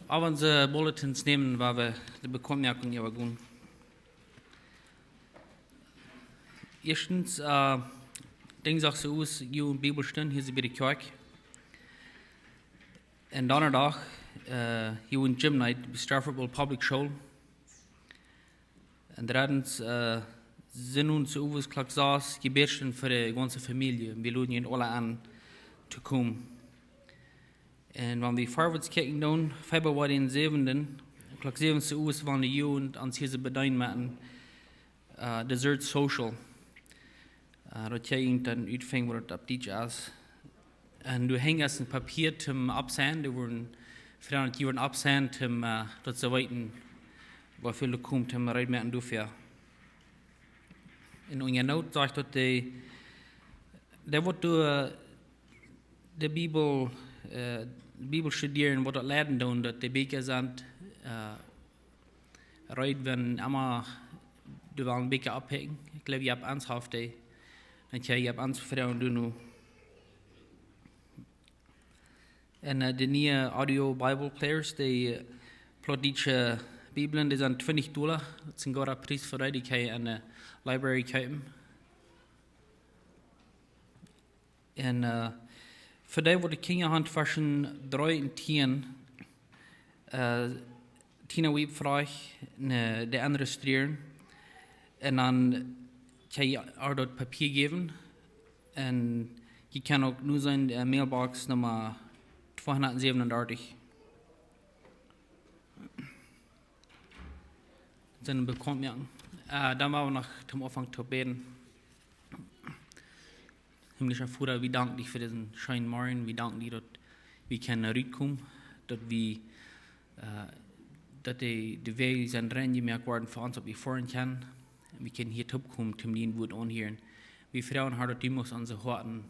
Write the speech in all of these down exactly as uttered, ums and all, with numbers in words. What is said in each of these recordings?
Ea wie onse Bulletins nämen, woa wie de Bekauntmoakunk äwagonen. Ieeschtens, äh, Dinjsdach soo es june Bibelstund hia bie de Kjoakj. Un Donnadach, äh, june Gym Night bie Strafford Public School. Un dreddens, äh, Sinnowent soo es Klock sas, Jebädstund fa de gaunze Famielje. Wie loden junt aula en to komen. Un wan wie forwards kjikjen doonen, Februari säwenden, Klock säwen soo es, woat de Jugend aun dise Bedeenunk moaken, äh, Dessert Social. Äh, daut jie dan utfinjen, waut daut opp Dietsch es. Un doa hinjen es een Papia toom aufsennen, dee woaren, Fru un Kjinja woaren aufsennen, toom, äh, daut see weeten, woo väl doa kjemt, toom reed moaken doafäa. Un enne Noot sajcht daut dee, dee waut doa de Bibel, äh, Bibel studieren, waut daut leiden doonen, daut de Bieekja sent, äh, reed, wan emma doa wellen Bieekja oppikjen. Ekj jleew, jie haben ons haft dee. Dan kjenn jie ons froagen, doa nu. Un, äh, de niee Audio Bible Players, dee, äh, plautdietsche Bibeln, dee sent twintich Dolla. Daut es een gooda Pries fa dee, dee kjenn jie enne Library kjeepen. Un, äh, fa dee, waut de Kjinja han tweschen dree un tieen, äh, Tina Wieb froagt, ne, de enregistrieren. Un dan kjenn jie äa daut Papia jäwen. Un jie kjennen uk nu seenen, äh, Mailbox Numma tweehundertsiebenunddreißig. Sent bekaunt moaken. Äh, dan woa wie noch toom Aunfank toop bäden. Himmlischa Voda, wie danken die fa disen scheenen Morjen. Wie danken die, daut wie kjennen rutkomen, daut wie, äh, daut de, de Wäaj sent rein jemoakt worden fa ons, daut wie foaren kjennen. Un wie kjennen hia toopkomen, om dien Wuat aunhieren. Wie froagen, Herr, daut du muchst onse Hoaten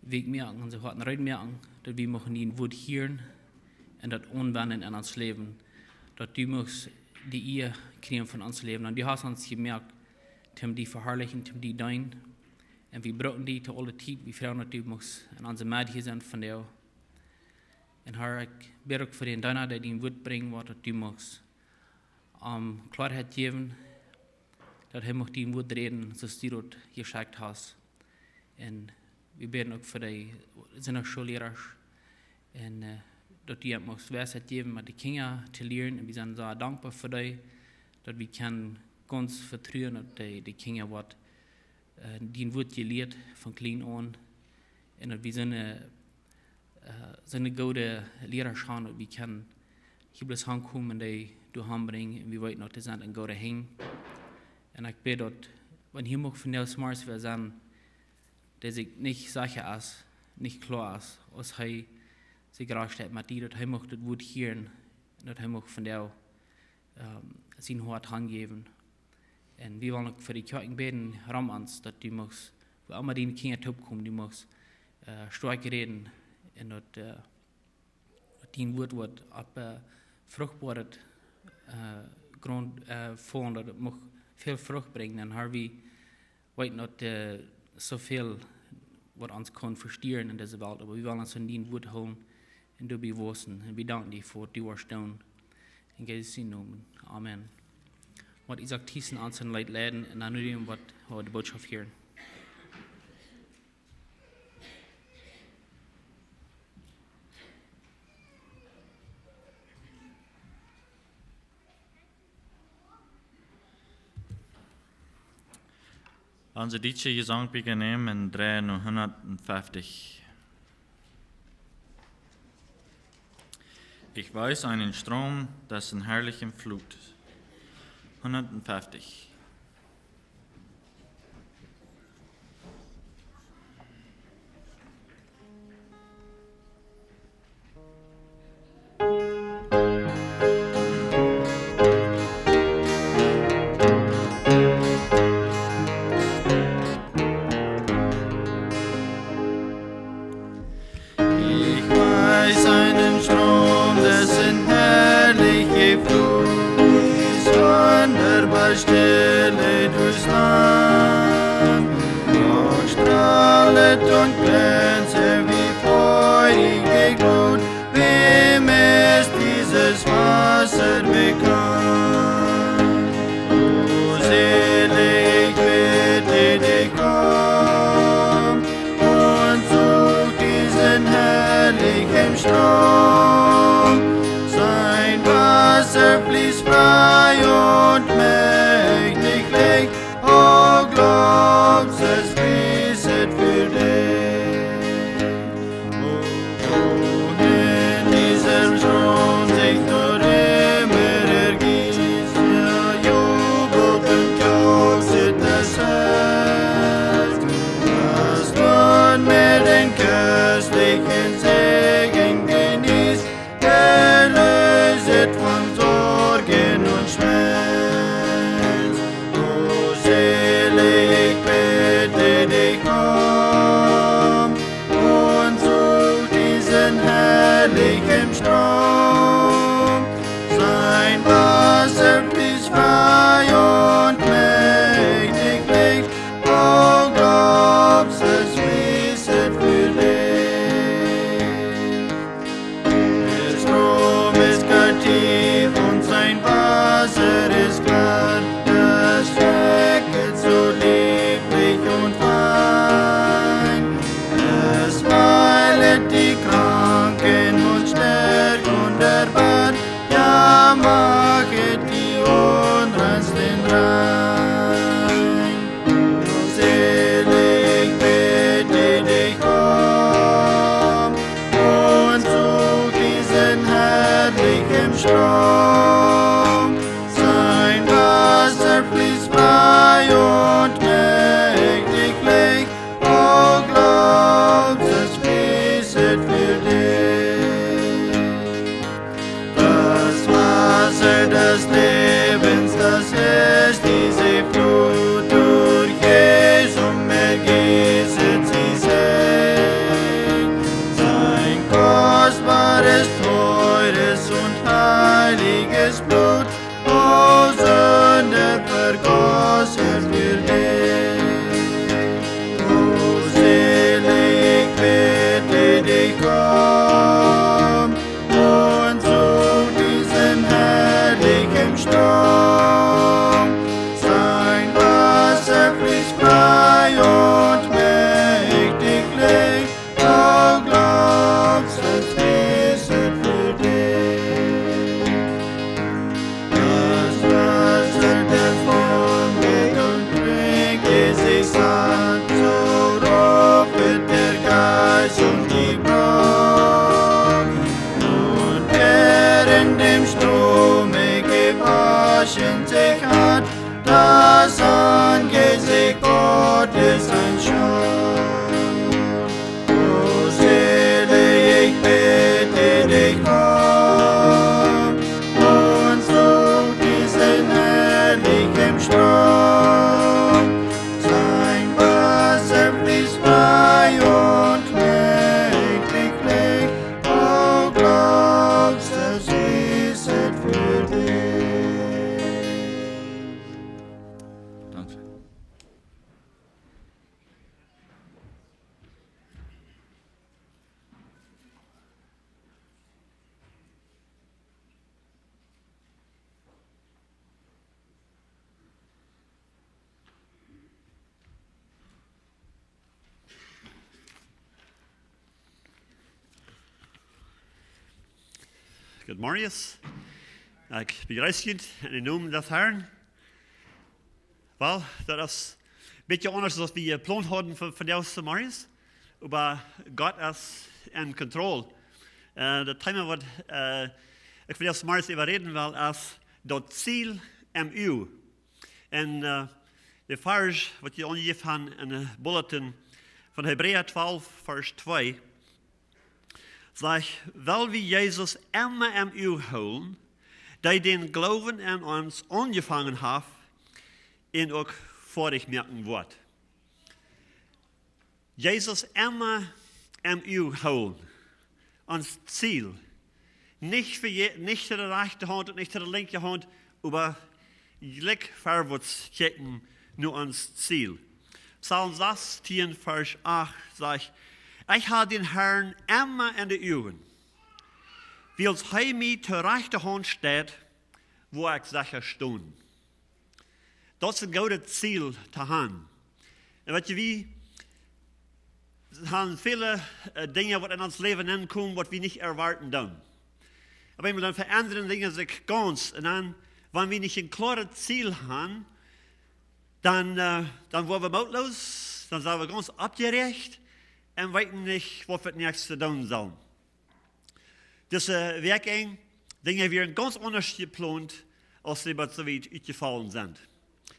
weekj moaken, onse Hoaten rein moaken, daut wie muchten dien Wuat hieren un daut aunwenjen en ons Läwen. Daut du muchst de Ea kjrieen von ons Läwen. Un du hast ons jemoakt, om die veharlichen, om die deenen. Un wie brucken die to aule Tiet. Wie froagen, daut du muchst en onse Med hia sennen vondoag. Un Herr, ekj bäd uk fa dän Deena, dee dien Wuat brinjen woat, daut du muchst am Kloaheit jäwen, daut hee mucht dien Wuat räden, soo aus du daut jeschekjt hast. Un wie bäden uk fa de Sindachschoollierasch. Un, äh, daut du an muchst Weisheit jäwen, met de Kjinja to lieren. Un wie sent sea dankboa fa die, daut wie kjennen gaunz vetruen, daut de, de Kjinja woaren, äh, dien Wuat jelieet von kjlien aun. Un daut wie sent, äh, äh, sent goode Lierasch han, daut wie kjennen hia bloos hankomen un dee doa hanbrinjen. Un wie weeten, daut dee sent en goode Henj. Un ekj bäd, daut wan hia mucht vondoag zemorjes wäa sennen, dee sikj nich secha es, nich kloa es, aus hee sikj rajcht steit met die, daut hee mucht daut Wuat hieren un daut hee mucht vondoag, ähm, sien Hoat hanjäwen. Un wie wellen uk fa de Kjoakjen bäden, rom ons, daut du muchst, wua emma diene Kjinja toopkomen, du muchst, äh, stoakj räden un daut, äh, daut dien Wuat woat opp, äh, fruchtboaret, äh, Grunt, äh, faulen, daut et mucht väl Frucht brinjen. Un Herr, wie weeten, daut, äh, soo väl waut ons kaun vestieren en dise Welt, oba wie wellen ons aun dien Wuat hoolen un doabie wausen. Un wie danken die fa waut du woascht doonen. En Jesus sienen Nomen. Amen. Woat Isaac Thiessen ons een Leet leiden un dan nu woat hee de Botschaft hieren. Onse dietsche Jesangbook nämen un dreien no hundertfünfzig. Ich weiß einen Strom, dessen herrlichen Flut. Hundertfünfzig. Ich weiß einen Strom, dessen herrliche Flut, sonderbar Stille durchs Land. Doch strahlet und glänze wie feurige Glut. Wem ist die Strom. Sein Wasser fließt frei und mächtig leicht. Oh, glaubst, es fließt für dich. Wohin dieser Strom sich nur immer ergießt, ja, jubelt und jauchzt das Herz, das nunmehr den köstlichen Segen genießt, erlöset von Sorgen und Schmerz. O Seele, ich bitte dich, komm und such diesen herrlichen Strom. Sein Wasser fließt frei und mächtig leicht. Oh, glaubst, es fließt für dich. Der Strom ist gar tief und sein Wasser ist klar. Das schmecket so lieblich und fein. Es heilet die Kranken und stärkt und erweicht. Ja, machet die Unreinsten rein. Seele, ich bitte dich, komm und such diesen herrlichen Strom. Sein Wasser fließt frei und mächtig leicht. Oh, glaubst, es fließt für dich. Das Wasser des Lebens, das ist diese Flut, durch Jesus ergießt sie sich. Sein kostbares, teures und heiliges Blut, o Sünder, vergoss er für dich. O Seele, ich bitte dich, komm und such diesen herrlichen Strom. Sein Wasser fließt frei und mächtig leicht. O glaubst, es fließt für dich. Das Wasser des Lebens, und trinke sich satt, so ruft der Geist und die Braut. Und wer in dem Strome gewaschen sich hat, das Angesicht Gottes anschaut. O Seele, ich bitte dich, komm und such diesen herrlichen Strom. Sein Wasser fließt frei und mächtig leicht. O glaubst, es fließt für dich. Danke. Guten Morgen. Ekj bejreess junt en dän Nomen des Herrn. Well, daut es een bät aundasch aus wie jeplant hauden fa, fa disen Morjen. Oba Gott es en Kontroll. Äh, daut Thema, waut, äh, ekj fa disen Morjen äwa räden well, es daut Ziel em Uag. En, äh, de Varsch, waut jie aunjejäft haben en de Bulletin von Hebräa twalf, Varsch twee, sajcht: Well wie Jesus emma em Uag hoolen, dee dän Gloowen aun ons aunjefongen haft un uk foadich moaken woat. Jesus emma em Uag hoolen. Ons Ziel. Nich fa je-, nich to de rajchte Haunt un nich to de linkje Haunt, oba jlikj verwoats kjikjen no ons Ziel. Psalm sastieen, Varsch acht sajcht: Ekj hab dän Herrn emma en de Uagen. Wiels hee mie to rajchte Haunt steit, woa ekj secha stonen. Daut es een goodet Ziel to haben. Un weet jie, wie haben viele äh, Dinge, die in unser Leben ankommen, die wir nicht erwarten tun. Opp eemol dan veendren Dinja sikj gaunz. Un dan, wan wie nich een kloaret Ziel han, dan, äh, dan woa wie mootloos, dan sent wie gaunz oppjeräacht un weeten nich, waut wie daut näakjste doonen sellen. Dise Wäakj enj, Dinja wieren gaunz aundasch jeplont, aus dee waut soo wiet utjefollen sent.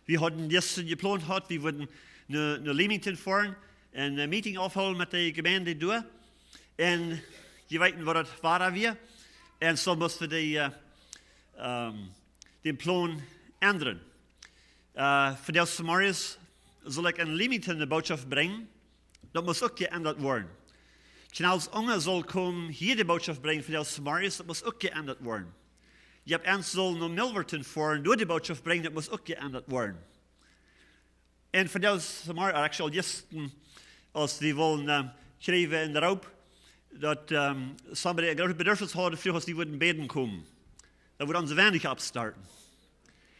Wie hauden jistren jeplont jehaut, wie wudden no, no Leamington foaren un een Meeting aufhoolen met de Jemeent doa. Un jie weeten, waut daut wia. Un soo musten wie dee, äh, ähm, dän Plon endren. Äh, vondoag zemorjes saul ekj en Leamington de Bootschoft brinjen. Daut mott uk jeendat woaren. Kjnals Unge saul komen hia de Bootschoft brinjen vondoag zemorjes, daut mott uk jeendat woaren. Jie haben eent saul no Milverton foaren, doa de Bootschoft brinjen, daut mott uk jeendat woaren. Un vondoag zemorjes, actually, jistren, aus wie wullen, ähm, kjrieen en de Roop, daut, ähm, somebody een grootet Bedürfnis haud, fruach aus wie wudden bäden komen. Daut wudd ons weinich oppstarten.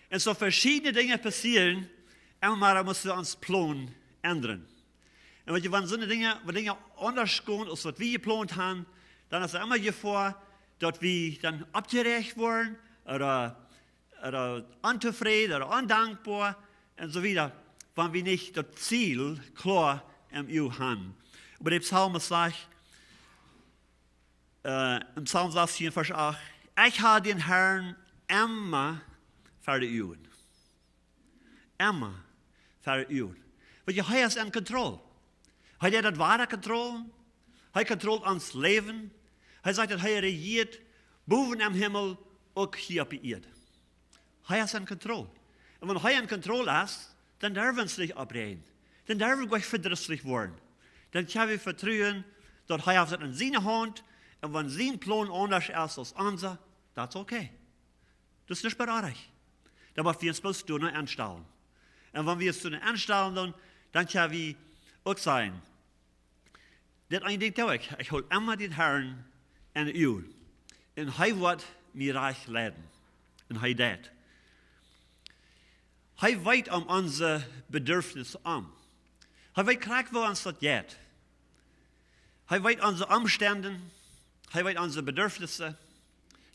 Un soo veschiedne Dinja passieren, un mau dan mott wie onsen Plon endren. Un weet jie, wan soone Dinja, wan Dinja aundasch gonen aus waut wie jeplont han, dan es emma Jefoa, daut wie dan oppjeräacht woaren, ooda, ooda ontofräd, ooda ondankboa, un soo wieda, wan wie nich daut Ziel kloa em Uag han. Oba de Psalmist sajcht, äh, em Psalm sastieen, Varsch acht: "Ekj hab dän Harn emma ver de Uagen." Emma ver de Uagen. Wiels hee es en Kontroll. Hee deit daut Wada kontrollen. Hee kontrolleet ons Läwen. Hee sajcht, daut hee rejieet bowen em Himmel, uk hia opp de Ieed. Hee es en Kontroll. Un wan hee en Kontroll es, dan derwen wie ons nich oppräajen. Dan derwen wie nich vedrisslich woaren. Dan kjenn wie vetruen, daut hee haft daut en siene Haunt. Un wan sien Plon aundasch es aus onsa, that's okay. Daut es nich bedenkjlich. Dan mott wie ons bloos doano enstalen. Un wan wie ons doano enstalen, dan, dan kjenn wie uk sajen, daut een Dinkj doo ekj, ekj hool emma dän Harn en de Uagen. Un hee woat mie rajcht leiden. Un hee deit. Hee weet om onse Bedürfnisse om. Hee weet krakjt, woo ons daut jeit. Hee weet onse Omstend. Hee weet onse Bedürfnisse.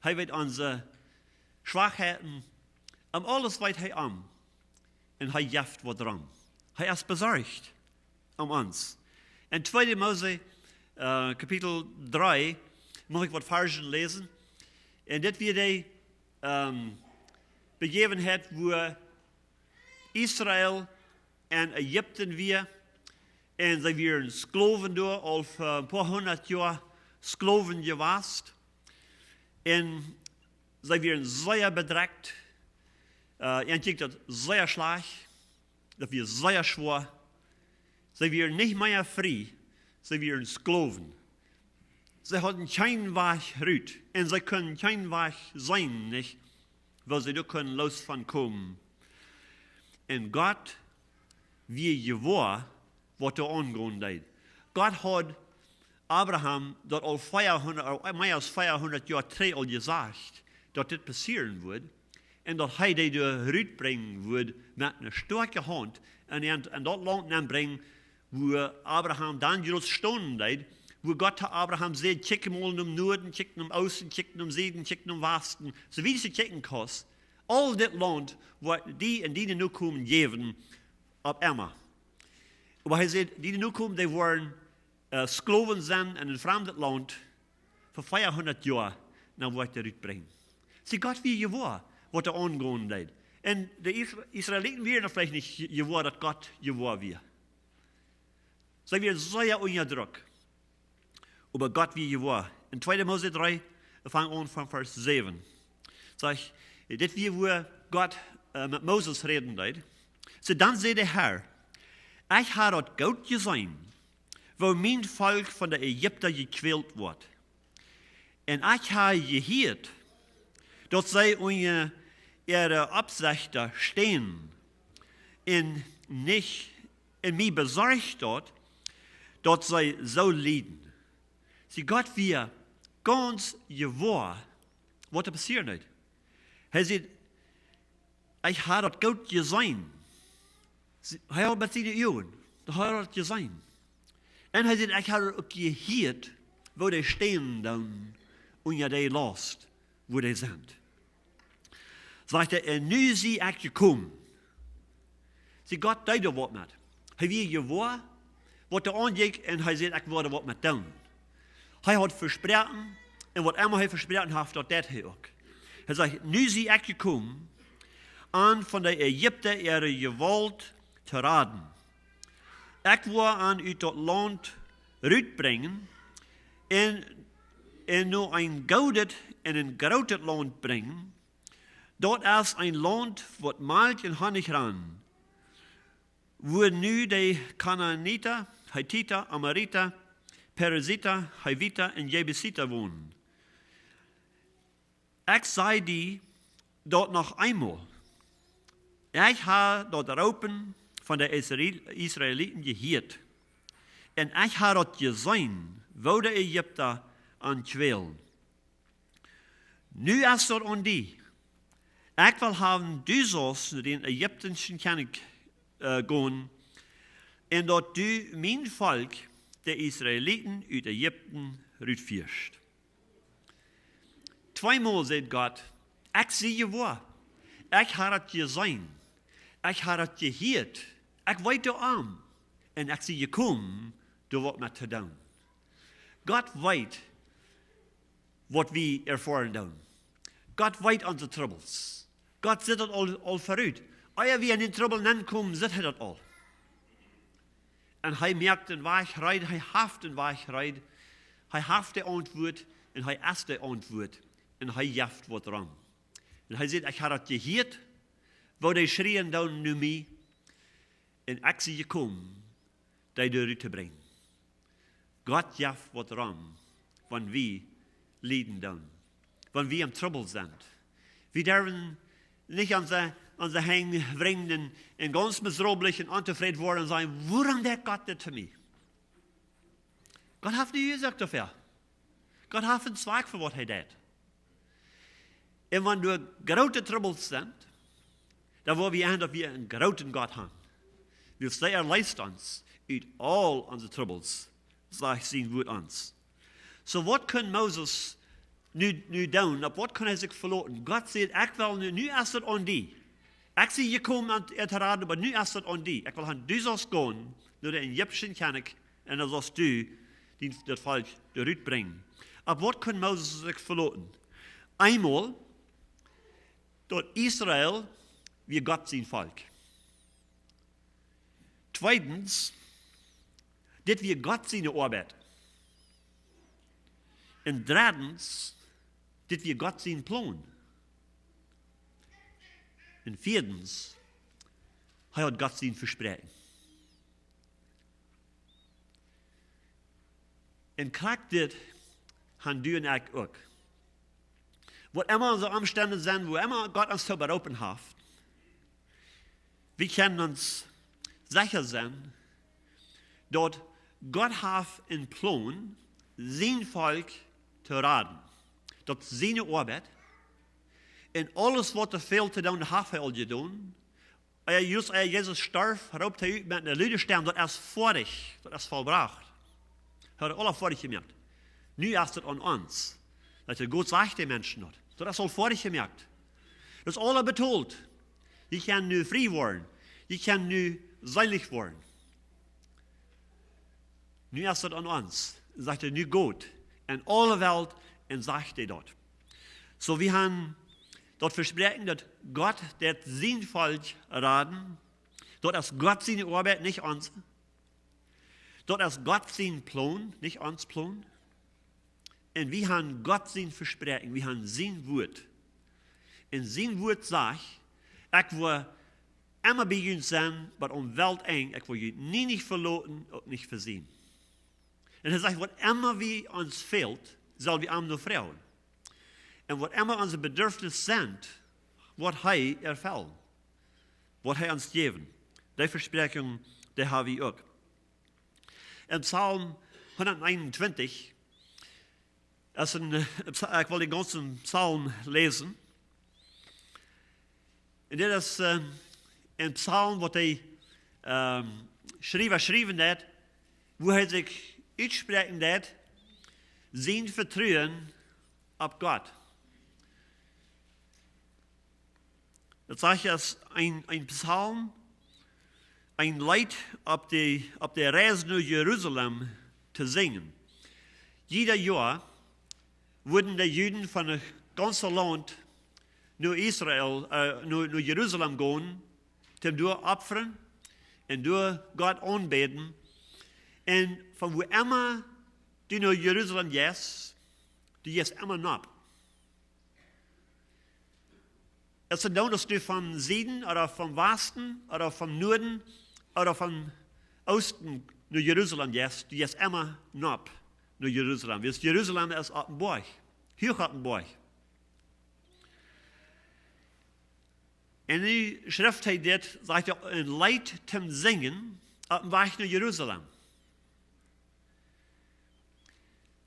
Hee weet onse Schwakheiten. Om aules weet hee om. Un hee jeft waut doarom. Hee es besorcht om ons. En tweede Mose, äh, Kapitel dree, mucht ekj waut Varzen läsen. Un dit wia de, ähm, Bejäwenheit, wua Israel en Ägipten wia. Un see wieren Sklowen doa, aul fa een poa hundat Joa Sklowen jewast. Un see wieren sea bedrekjt. Äh, an jinkj daut sea schlajcht. Daut wia sea schwoa. See wieren nich mea frie. See wieren Sklowen. See hauden kjeen Wajch rut. Un see kunnen kjeen Wajch seenen, nich, woo see doa kunnen loos von komen. Un Gott wia jewoa, waut doa aungonen deed. Gott haud Abraham daut aul veahundat, aul mea aus veahundat Joa trigj aul jesajcht, daut dit passieren wudd. Un daut hee dee doa rutbrinjen wudd met eene stoakje Haunt. Un an, an daut Launt nenbrinjen, wua Abraham dan jrods stonen deed, wua Gott to Abraham säd: "Kjikj mol nom Nuaden, kjikj nom Oosten, kjikj nom Sieden, kjikj nom Wasten, soo wiet aus du kjikjen kaust. Aul dit Launt woa ekj die un diene Nokomen jäwen, opp emma." Oba hee säd, diene Nokomen, dee woaren, äh, Sklowen sennen en een framdet Launt fa veahundat Joa, dan woa ekj die rutbrinjen. See, Gott wia jewoa, waut doa aungonen deed. Un de Is-, Israeliten wieren veleicht nich je-, jewoa, daut Gott jewoa wia. See wieren sea unja Druck. Oba Gott wia jewoa. En tweede Mose dree, fang aun von Varsch säwen. Sajcht, dit wia, wua Gott, äh, met Moses räden deed. Soo, dan säd de Herr: "Ekj hab daut goot jeseenen, woo mien Volkj von de Ägipta jekwält woat. Un ekj hab jehieet, daut see unja äare Oppsechta stänen un nich, un mie besorcht daut, daut see soo lieden." See, Gott wia gaunz jewoa, waut doa passieren deed. Hee säd: "Ekj hab daut goot jeseenen." See, hee haud met siene Uagen, hee haud daut jeseenen. Un hee säd: "Ekj hab uk jehieet, woo dee stänen doonen unja dee Laust, woo dee sent." Sajcht hee: "Un nu sie ekj jekomen." See, Gott deed doa waut met. Hee wia jewoa, waut doa aunjinkj, un hee säd: "Ekj woa doa waut met doonen." Hee haud vesproaken, un waut emma hee vesproaken haft, daut deed hee uk. Hee sajcht: "Nu sie ekj jekomen, an von de Ägipta äare Jewault to raden. Ekj woa an ut daut Launt rutbrinjen un, un no een goodet un een grootet Launt brinjen. Daut es een Launt, waut Malkj un Honnich rant, wua nu de Kanaanita, Hetita, Amorita, Perisita, Hewita un Jebusita wonen. Ekj saj die daut noch eemol. Ekj hab daut Roopen von de Israel-, Israeliten jehieet. Un ekj hab daut jeseenen, woo de Ägipta an kjwälen. Nu es daut aun die. Ekj well haben, du saust no dän ägiptischen Kjennich, äh, gonen, un daut du mien Volkj, de Israeliten, ut Ägipten rutfieescht." Tweemol säd Gott: "Ekj sie jewoa. Ekj hab daut jeseenen. Ekj hab daut jehieet. Ekj weet doarom. Un ekj sie jekomen, doa waut met to doonen." Gott weet, waut wie erfoaren doonen. Gott weet onse Trubbels. Gott sitt daut aul, aul verut. Ea wie en dän Trubbel nenkomen, sitt hee daut aul. Un hee moakt dän Wajch reed, hee haft dän Wajch reed, hee haft de Auntwuat un hee es de Auntwuat. Un hee jeft waut rom. Un hee sajcht: "Ekj hab daut jehieet, woo dee schrieen doonen no mie, un ekj sie jekomen, dee doa rut to brinjen." Gott jeft waut rom, wan wie lieden doonen, wan wie em Trubbel sent. Wie derwen nich aun de, aun de Henj wrinjen un gaunz miserabel un ontofräd woaren un sajen: "Wuarom deit Gott dit to mie?" Gott haft ne Uasoak doafäa. Gott haft een Zwakj fa waut hee deit. Un wan doa groote Trubbels sent, dan woa wie aun, daut wie eenen grooten Gott haben. Wiels hee erleest ons ut aul onse Trubbels, sajcht sien Wuat ons. Soo, waut kunn Moses nu, nu doonen? Opp waut kunn hee sikj veloten? Gott säd: "Ekj well nu, nu es daut aun die. Ekj sie jekomen om, äh, to raden, oba nu es daut aun die. Ekj well haben, du saust gonen no dän ägiptischen Kjennich un dan saust du dien, daut Volkj doa rut brinjen." Opp waut kunn Moses sikj veloten? Eemol, daut Israel wia Gott sien Volkj. Tweedens, dit wia Gott siene Oabeit. Un dreddens, dit wia Gott sien Plon. Un vieedens, hee haud Gott sien Vespräakjen. Un krakjt dit haben du un ekj uk. Waut emma onse Omstend sent, wua emma Gott ons to beroopen haft, wie kjennen ons secha sennen, daut Gott haft een Plon, sien Volkj to raden. Daut es siene Oabeit. Un aules, waut doa fält to doonen, haft hee aul jedonen. Ea Jesus, ea Jesus storf, roopt hee ut met eene lude Stemm: "Daut es foadich, daut es vollbrocht." Hee haud aules foadich jemoakt. Nu es daut aun ons. Daut es goot, sajcht de Menschen daut. Daut es aul foadich jemoakt. Daut es aul betolt. Jie kjennen nu frie woaren. Jie kjennen nu seelich woaren. Nu es daut aun ons. Un sajcht hee: "Nu got en aule Welt un sajcht hee daut." Soo, wie haben daut Vespräakjen, daut Gott deit sien Volkj raden. Daut es Gott siene Oabeit, nich onse. Daut es Gott sien Plon, nich ons Plon. Un wie haben Gott sien Vespräakjen, wie haben sien Wuat. Un sien Wuat sajcht: "Ekj woa emma bie junt sennen, bat aum Weltenj, ekj woa junt nie nich veloten, uk nich vesieekjen." Un hee sajcht, waut emma wie ons fält, sell wie am no froagen. Un waut emma onse Bedürfnisse sent, woat hee erfellen. Woat hee ons jäwen. Dee Vespräakjunk, dee hab wie uk. En Psalm hundateenuntwintich, es een, äh, Psa-, ekj well dän gaunzen Psalm läsen. Un dit es, äh, een Psalm, waut de, ähm, Schriewa schriewen deed, wua hee sikj utspräakjen deit sien Vetruen opp Gott. Daut sajcht aus een, een Psalm, een Leet opp de, opp de Reis no Jerusalem to sinjen. Jieda Joa wudden de Juden von daut gaunze Launt no Israel, äh, no, no Jerusalem gonen, toom doa opfren un doa Gott aunbäden. Un von wua emma du no Jerusalem jeist, du jeist emma nopp. Aus du dan, aus du von Sieden ooda von Wasten ooda von Nuaden ooda von Oosten no Jerusalem jeist, du jeist emma nopp no Jerusalem. Wiels Jerusalem es opp een Boajch, huach opp een Boajch. Un nu schrift hee dit, sajcht hee, een Leet toom sinjen opp dän Wajch no Jerusalem.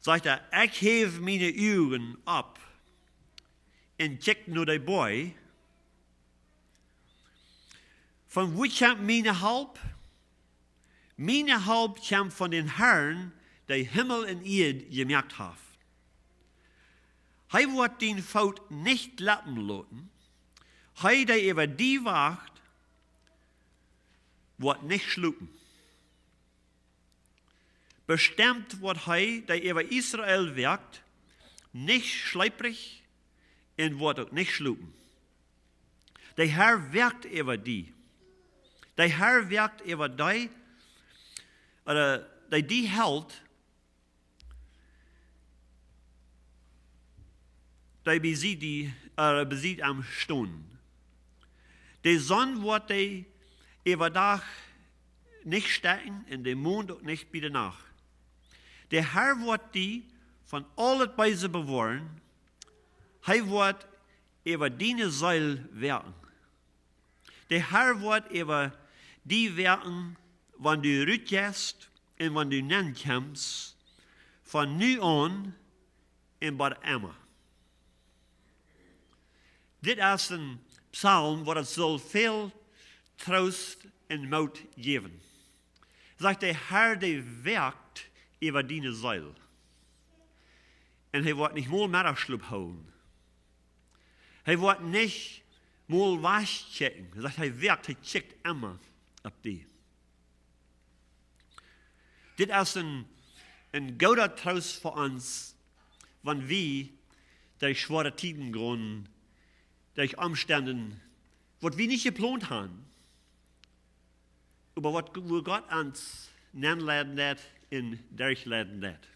Sajcht hee: "Ekj häw miene Uagen opp un kjikj no de Boajch. Von wua kjemt miene Help? Miene Help kjemt von dän Harn, dee Himmel un Ieed jemoakt haft. Hee woat dienen Foot nich jleppen loten. Hee, dee äwa die wacht, woat nich schlopen. Bestemt woat hee, dee äwa Israel woakt, nich schleprich un woat uk nich schlopen. De Har woakt äwa die. De Har woakt äwa dee, äh, dee die helt, dee bie sied die, äh, bie sied am stonen. De Sonn woat die äwadach nich stekjen un de Mond uk nich bie de Nacht. De Har woat die von aul daut Beese bewoaren. Hee woat äwa diene Seel woaken. De Har woat äwa die woaken, wan du rut jeist un wan du nenn kjemst, von nu aun un bat emma." Dit es een Psalm, waut ons saul väl Troost un Moot jäwen. Sajcht, de Har, dee woakt äwa diene Seel. Un hee woat nich mol Meddachschlop hoolen. Hee woat nich mol wajchkjikjen. Hee sajcht, hee woakt, hee kjikjt emma opp die. Dit es een, een gooda Troost fa ons, wan wie derch schwoare Tieden gonen, derch Omstend, waut wie nich jeplont haben, oba waut, wua Gott ons nenleiden deit un derchleiden deit.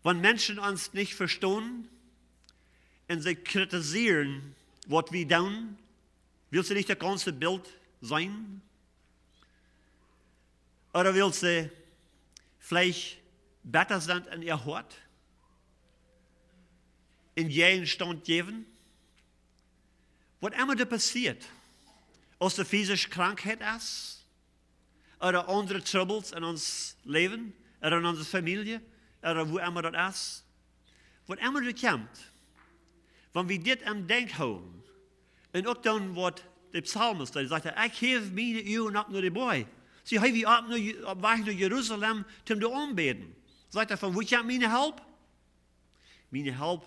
Wan Menschen ons nich vestonen un see kritisieren, waut wie doonen, wiels see nich daut gaunze Bilt seenen, ooda wiels see veleicht betta sent en äa Hoat un Jäajenstaunt jäwen, waut emma doa passieet, aus daut fisische Krankheit es, ooda aundre Trubbels en ons Läwen, ooda en onse Famielje, ooda wua emma daut es, waut emma doa kjemt, wan wie dit aum Denkj hoolen, un uk dan waut de Psalmist, dee sajcht: "Ekj häw miene Uagen opp no de Boajch." See, hee wia opp no Je-, opp Wajch no Jerusalem, toom doa aunbäden. Sajcht hee: "Von wua kjemt miene Help? Miene Help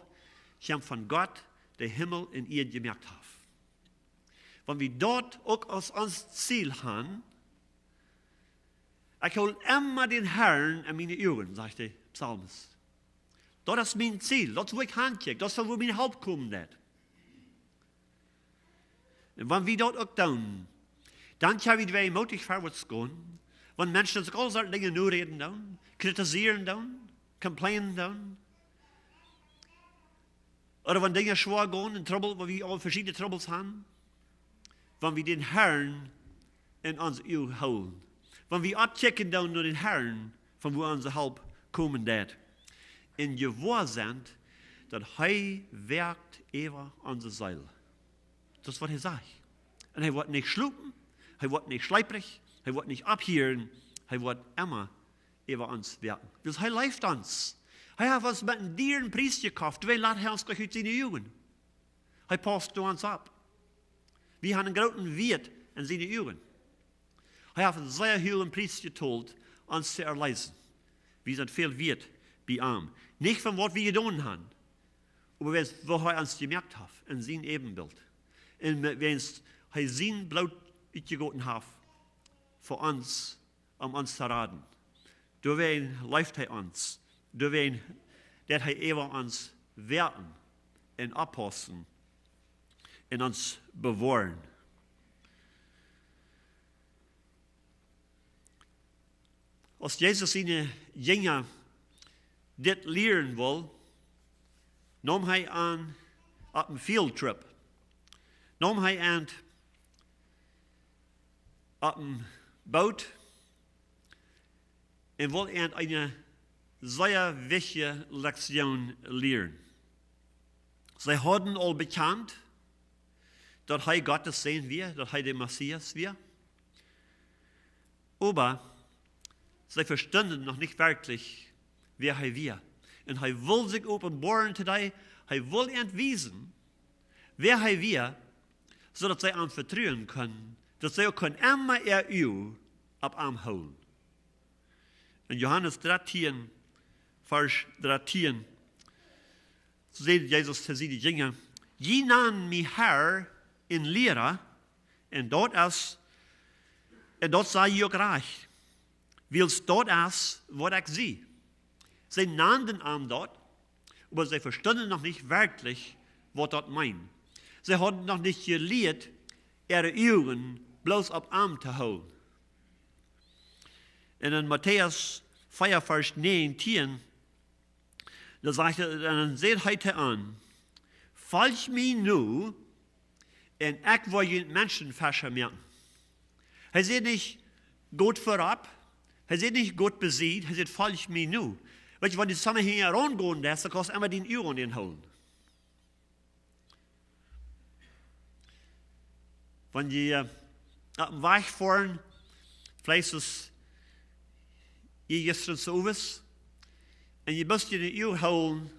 kjemt von Gott, dee Himmel un Ieed jemoakt haft." Wan wie daut uk aus ons Ziel haben, "Ekj hool emma dän Harn en miene Uagen", sajcht de Psalmist. "Daut es mien Ziel, daut es wua ekj hankjikj, daut es von wua miene Help komen deit." Un wan wie daut uk doonen, dan kjenn wie weemootich verwoats gonen. Wan Menschen ons uk aule Sorten Dinja noräden doonen, kritisieren doonen, complainen doonen, ooda wan Dinja schwoa gonen un Trubbel, wan wie aul veschiedne Trubbels haben, wan wie dän Harn en onse Uagen hoolen, wan wie oppkjikjen doonen no dän Harn, von wua onse Help komen deit, un jewoa sent, daut hee woakt äwa onse Seel. Daut es waut hee sajcht. Un hee woat nich schlopen, hee woat nich schleprich, hee woat nich opphieren, hee woat emma äwa ons woaken. Wiels hee leeft ons. Hee haft ons met een dieren Pries jekoft, doawäajen lat hee ons nich ut siene Uagen. Hee paust no ons opp. Wie haben een grooten Wieet en siene Uagen. Hee haft een sea huagen Pries jetolt, ons to erleesen. Wie sent väl wieet bie am. Nich von waut wie jedonen haben, oba wäajen woo hee ons jemoakt haft en sien Äbenbilt. Un met wäajen hee sien Bloot utjegoten haft fa ons, om ons to raden. Doawäajen leeft hee ons. Doawäajen deit hee äwa ons woaken un oppaussen un ons bewoaren. Aus Jesus siene Jinja dit lieren wull, neem hee an opp een Field Trip. Neem hee an opp een Boot un wull an eene sea wichtje Lektion lieren. See hauden aul bekjant, daut hee Gottes Sän wia, daut hee de Messias wia. Oba see vestunden noch nich werkjlich, wäa hee wia. Un hee wull sikj openboaren to dee, hee wull an wiesen, wäa hee wia, soo daut see am vetruen kunnen, daut see uk kunnen emma äa Uag opp am hoolen. En Johanes dartieen, Varsch dartieen, säd Jesus to siene Jinja: "Jie nanen mie Herr un Liera, un daut es, un daut sent jie uk rajcht, wiels daut es, waut ekj sie." See nanden am daut, oba see vestunden noch nich werkjlich, waut daut meent. See hauden noch nich jelieet, äare Uagen bloos opp am to hoolen. Un en Matäus vea, Varsch näajentieen, doa sajcht et, un dan säd hee to an: "Folj mie no, un ekj woa junt Menschenfescha moaken." Hee säd nich: "Goot verop." Hee säd nich: "Goot besied." Hee säd: "Folj mie no." Weetst, wan du soo hinjaraun gonen deist, dan kaust emma dien Uag aun dän hoolen. Wan jie, äh, oppem Wajch foaren, veleicht es jie jistren soo waut, un jie bloos june Uag hoolen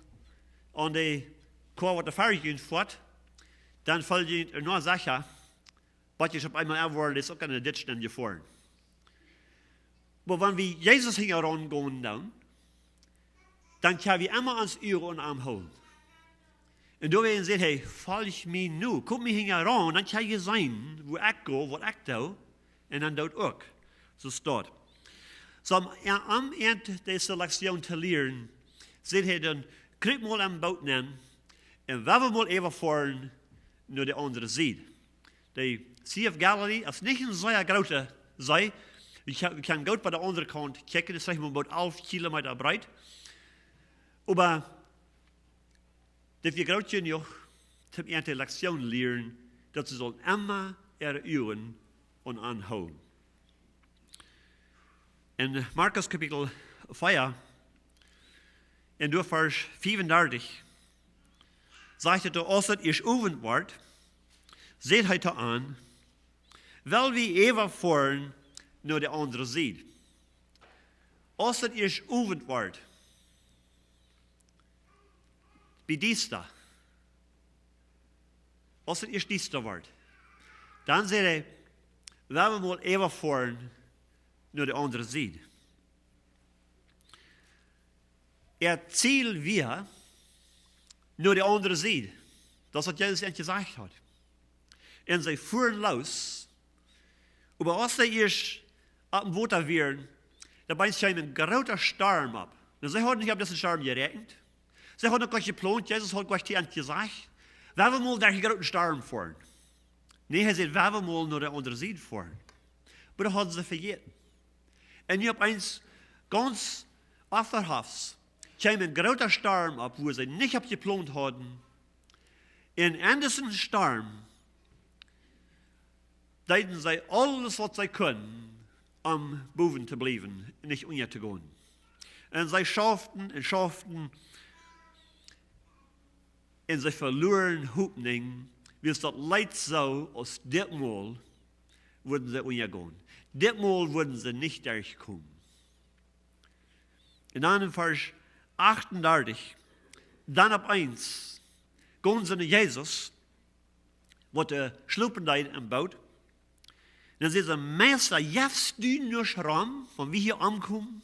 aun de Koa, waut doa ver junt foat, dan foll jie no secha, waut jie opp eemol enwoaren, es uk aun de Ditsch nenjefoaren. Oba wan wie Jesus hinjaraun gonen doonen, dan kjenn wie emma ons Uag aun am hoolen. Un doawäajen sajcht hee: "Folj mie no, kom mie hinjaraun, dan kjenn jie seenen, wua ekj go, waut ekj doo, un dan doot uk." Soo steit. Soo, om, om an dise Lektion to lieren, sajcht hee dan: "Krup mol em Boot nenn, un wie woaren mol äwa foaren no de aundre Sied." De Sea of Galilee es nich een sea groote See. Wie kjenn-, wie kjennen goot bie de aundre Kaunt kjikjen, es veleicht mau bout alf Kilometa breet. Oba daut wia groot jenuach, om an de Lektion lieren, daut see sullen emma äare Uagen aun am hoolen. En Markus Kapitel vea, en doa Varsch fiefundartich, sajcht et doa: "Aus et ieescht Owent wort, säd hee to an: 'Well wie äwa foaren no de aundre Sied?'" Aus et ieescht Owent wort, bie diesta. Aus et ieescht diesta wort, dan säd hee: "Well wie mol äwa foaren no de aundre Sied." Äa Ziel wia no de aundre Sied. Daut es, waut Jesus an jesajcht haud. Un see fuaren loos. Oba aus see ieescht oppem Wota wieren, dan bie an kjeem een groota Storm opp. Nu, see hauden nich opp disen Storm jeräakjent. See hauden uk nich jeplont, Jesus haud nich to an jesajcht: "Well wie mol derch dän grooten Storm foaren." Nä, hee säd: "Well wie mol no de aundre Sied foaren." Oba daut hauden see vejäten. Un nu opp eemol gaunz onverhofts kjeem een groota Storm opp, wua see nich opp jeplont hauden. Un en disen Storm deeden see aules, waut see kunnen, om bowen to bliewen, nich unja to gonen. Un see schauften un schauften, un see veloaren Hopninj, wiels daut leet soo, aus dit Mol wudden see unjagonen. Dit Mol wudden see nich derchkomen. Un dan en Varsch achtundartich, dan opp eemol gonen see no Jesus, waut doa schlopen deed em Boot. Dan säd de Meista: "Jefst du nuscht rom, wan wie hia aunkomen?"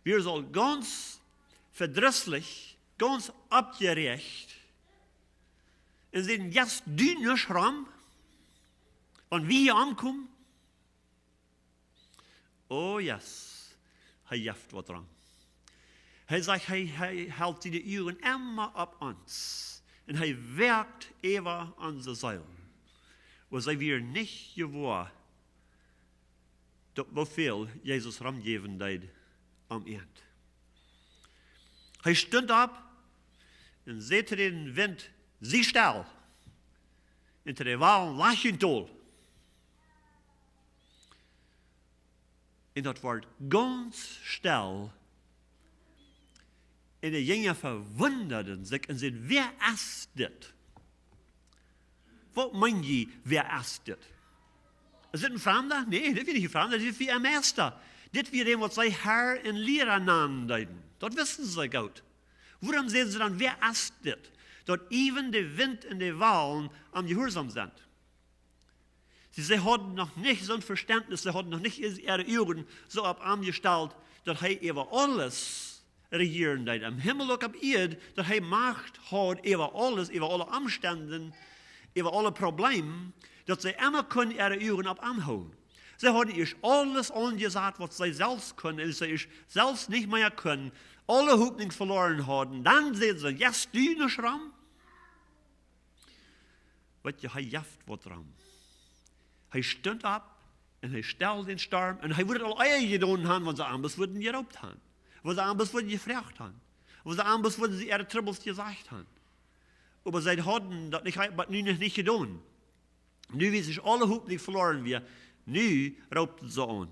Wia soo gaunz vedrisslich, gaunz oppjeräacht. Un säd: "Jefst du nuscht rom, wan wie hia aunkomen?" Oh yes, hee jeft waut rom. Hee sajcht, hee, hee helt siene Uagen emma opp ons. Un hee woakt äwa onse Seelen. Oba see wieren nich jewoa, daut, woo väl Jesus romjäwen deed om an. Hee stunt opp un säd to dän Wint: "Sie stell!" Un to de Walen: "Lajcht junt dol!" Un daut wort gaunz stell. Un de Jinja vewundaden sikj un säden: "Wäa es dit?" Waut meen jie, wäa es dit? Es dit een Framda? Nä, dit wia nich een Framda, dit wia äa Meista. Dit wia dee, waut see Herr un Liera nanen deeden. Daut wisten see goot. Wuarom säden see dan: "Wäa es dit?" Daut äwen de Wint un de Walen am jehuarsom sent. See, see hauden noch nich soon Vestentnis, see hauden noch nich äare Uagen soo opp am jestalt, daut hee äwa aules rejieren deed, em Himmel uk opp Ieed, daut hee Macht haud äwa aules, äwa aule Omstenden, äwa aule Probleemen, daut see emma kunnen äare Uagen opp am hoolen. See hauden ieescht aules aunjesat, waut see selfst kunnen, un see ieescht selfst nich mea kunnen, aule Hopninj veloaren hauden. Dan säden see: "Jefst du nuscht rom?" Weet jie, hee jeft waut rom. Hee stunt opp un hee steld dän Storm. Un hee wudd daut aul ea jedonen haben, wan see am bloos wudden jeroopt haben. Wan see am bloos wudden jefroacht haben. Wan see am bloos wudden äare Trubbels jesajcht haben. Oba see hauden daut nich, bat nu noch nich jedonen. Nu, woo sikj aule Hopninj veloaren wia, nu roopten see aun.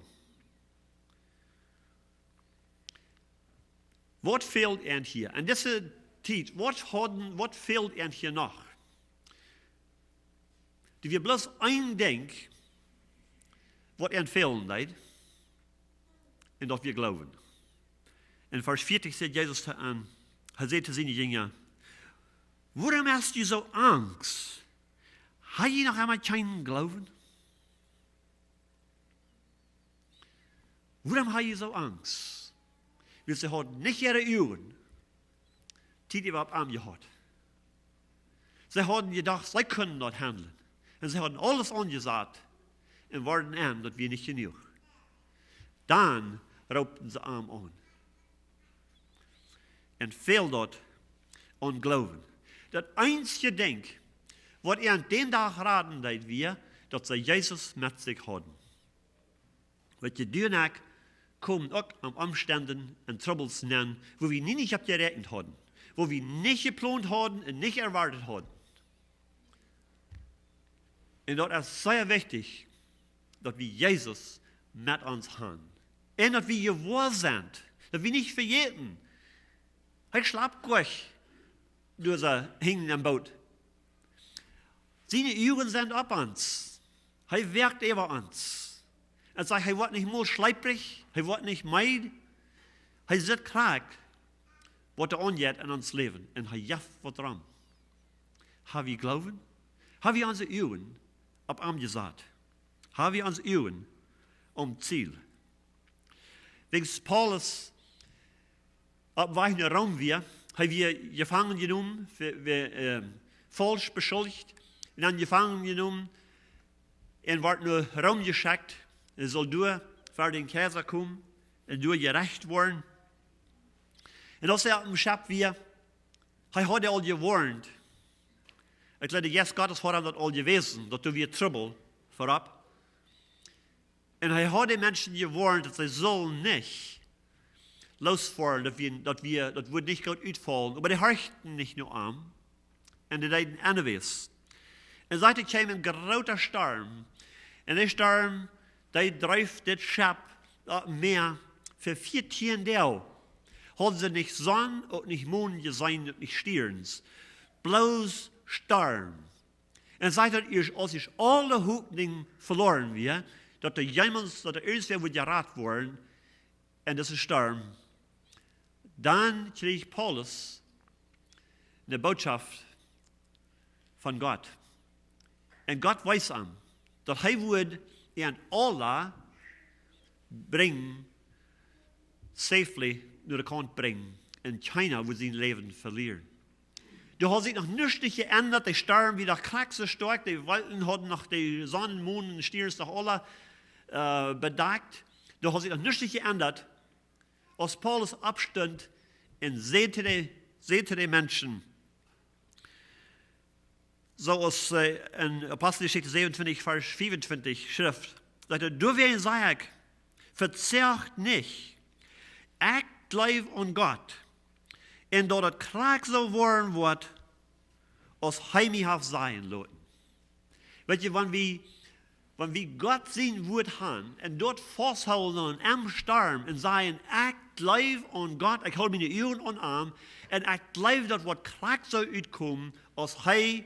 Waut fält an hia? En dise Tiet, waut hauden, waut fält an hia noch? Doa wia bloos een Dinkj, waut an fälen deed, un daut wia Gloowen. En Varsch vieetich sajcht Jesus to an, hee säd to siene Jinja: "Wuarom hast du soo Angst? Hast du noch emma kjeenen Gloowen?" Wuarom hauden see soo Angst? Wiels see hauden nich äare Uagen Tiet äwa opp am jehaut. See hauden jedocht, see kunnen daut handlen. Un see hauden aules aunjesat un worden an, daut wia nich jenuach. Dan roopten see am aun. Un fäld daut aun Gloowen. Daut eensje Dinkj, waut an dän Dach raden deed, wia, daut see Jesus met sikj hauden. Weet jie, du un ekj komen uk aun Omstenden un Trubbels nenn, wua wie nie nich opp jeräakjent hauden, wua wie nich jeplont hauden un nich erwoat hauden. Un daut es sea wichtich, daut wie Jesus met ons haben. Un daut wie jewoa sent, daut wie nich vejäten, hee schlapt nich, doa soo hinjen aum Boot. Siene Uagen sent opp ons. Hee woakt äwa ons. Un sajcht, hee woat nich mol schleeprich, hee woat nich meed. Hee sitt krakjt, waut doa aunjeit en ons Läwen. Un hee jeft waut rom. Hab wie Gloowen? Hab wie onse Uagen opp am jesat? Hab wie onse Uagen aum Ziel? Wäajens Paulus opp Wajch no Rom wia, hee wia jefangen jenomen, wia, wia, ähm, faulsch beschuldicht, un dan jefangen jenomen un wort no Rom jeschekjt. Hee sull doa ver dän Kjeisa komen un doa jerecht woaren. Un aus hee opp däm Schepp wia, hee haud aul jewoarnt. Ekj jleew, de Jeist Gottes haud am daut aul jewäsen, daut doa wia Trubbel verop. Un hee haud de Menschen jewoarnt, daut see sullen nich losfoaren, daut wia, daut wia, daut wudd nich goot utfaulen. Oba dee horchten nich no am. Un dee deeden aundasch. Un soo kjeem een groota Storm. Un dee Storm, dee dreef dit Schepp opp Mäa fa vieetieen Doag. Hauden see nich Sonn, uk nich Mon jeseenen, uk nich Stierns. Bloos Storm. Un sajcht daut ieescht, aus ieescht aule Hopninj veloaren wia, daut doa jemaunt, daut doa irjentwäa wudd jerat woaren, en disen Storm, dan kjrieech Paulus eene Botschaft von Gott. Un Gott wees am, daut hee wudd an aula brinjen, safely no de Kaunt brinjen, un kjeena wudd sien Läwen velieren. Doa haud sikj noch nuscht nich jeendat, de Storm wia noch krakjt soo stoakj, de Wolkjen hauden noch de Sonn, Moon un Stierns noch aula, äh, bedakjt. Doa haud sikj noch nuscht nich jeendat, aus Paulus oppstunt un säd to de, säd to de Menschen, soo aus, äh, en Aposteljeschicht säwenuntwintich, Varsch fiefuntwintich schrift, sajcht hee: "Doawäajen saj ekj, vezoacht nich, ekj jleew aun Gott, un daut et krakjt soo woaren woat, aus hee mie haft sajen loten." Weet jie, wan wie, wan wie Gott sien Wuat han un doa fausthoolen aun em Storm un sajen: "Ekj jleew aun Gott, ekj hool miene Uagen aun am, un ekj jleew, daut woat krakjt soo utkomen, aus hee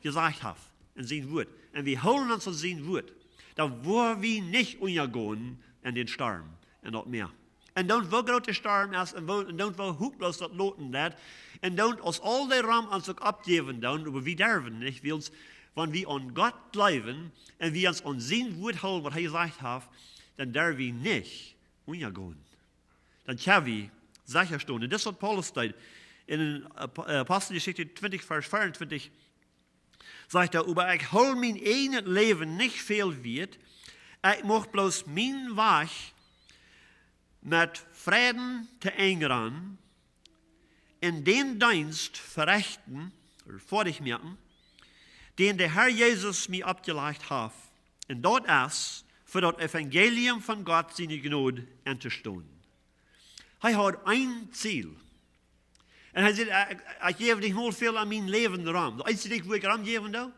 jesajcht haft en sien Wuat." Un wie hoolen ons aun sien Wuat. Dan woa wie nich unjagonen en dän Storm un daut Mäa. Un dan, woo groot de Storm es, un woo, un dan, woo hoploos daut loten deit, un dan, aus aul de rom ons uk oppjäwen dan, oba wie derwen nich, wiels, wan wie aun Gott jleewen un wie ons aun sien Wuat hoolen, waut hee jesajcht haft, dan derw wie nich unjagonen. Dan kjenn wie secha stonen. Un daut es, waut Paulus deed en Ap-, äh, Aposteljeschicht twintich, Varsch veeruntwintich. Sajcht hee: "Oba ekj hool mien eejnet Läwen nich väl wieet. Ekj mucht bloos mienen Wajch met Fräden to Enj gonen un dän Deenst verechten, ooda foadich moaken, dän de Herr Jesus mie oppjelajcht haft. Un daut es, fa daut Evangelium von Gott siene Jnod entostonen." Hee haud een Ziel. Un hee säd: "Ekj, ekj jäw nich mol väl aun mien Läwen rom. Daut eensje Dinkj, wua ekj rom jäwen doo,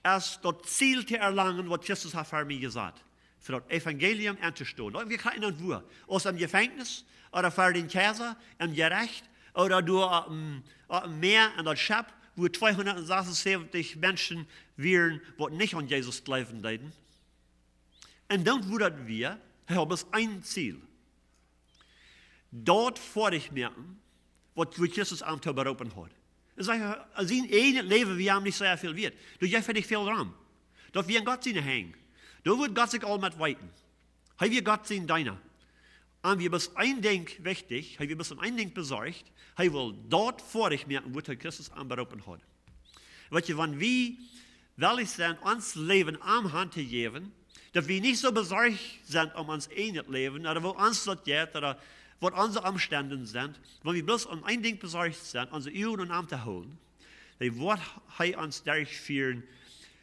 es daut Ziel to erlangen, waut Christus haft fa mie jesat. Fa daut Evangelium entostonen." Daut wia krakjt dan wua. Aus em Jefenkjnis, ooda ver dän Kjeisa, em Jerecht, ooda doa opp em, opp em Mäa en daut Schepp, wua tweehundatsesensäwentich Menschen wieren, waut nich aun Jesus jleewen deeden. Un dan, wua daut wia, hee haud bloos een Ziel. Daut foadich moaken, waut, waut Christus am to beroopen haud. Un saj, sien eejnet Läwen wia am nich soo väl wieet. Doa jeef hee nich väl rom. Daut wia en Gott siene Henj. Doa wudd Gott sikj aul met weeten. Hee wia Gott sien Deena. Am wia bloos een Dinkj wichtich, hee wia bloos om een Dinkj besorcht, hee wull daut foadich moaken, waut hee, Christus am beroopen haud. Weet jie, wan wie wellich sent, ons Läwen am han to jäwen, daut wie nich soo besorcht sent om ons eejnet Läwen, ooda woo ons daut jeit, ooda waut onse Omstend sent, wan wie bloos om een Dinkj besorcht sent, onse Uagen aun am to hoolen, dan woat hee ons derchfieren.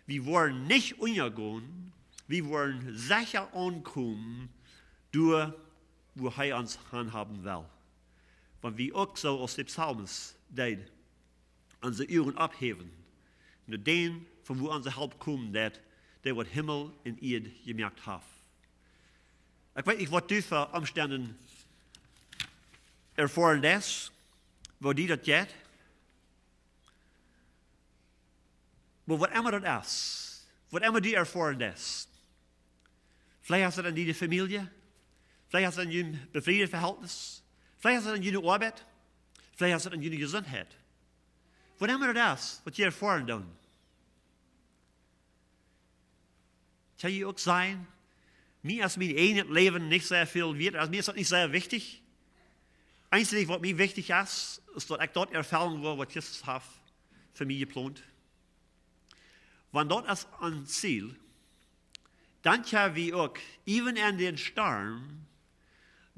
Wie woaren nich unjagonen, wie woaren secha aunkomen, doa, wua hee ons han haben well. Wan wie uk soo aus de Psalmist deed, onse Uagen opphäwen no dän, von wua onse Help komen deit, dee waut Himmel un Ieed jemoakt haft. Ekj weet nich, waut du fa Omstend erfoaren deist, woo die daut jeit. Oba waut emma daut es, waut emma du erfoaren deist, veleicht es daut en diene Famielje, veleicht es daut en jun befrieendet Vehältnis, veleicht es daut en june Oabeit, veleicht es daut en june Jesuntheit. Waut emma daut es, waut jie erfoaren doonen, kjenn jie uk sajen: "Mie es mien eejnet Läwen nich soo väl wieet, aulsoo mie es daut nich soo wichtich. Eensje Dinkj, waut mie wichtich es, es daut ekj daut erfellen woa, waut Christus haft fa mie jeplont." Wan daut es ons Ziel, dan kjenn wie uk, even en dän Storm,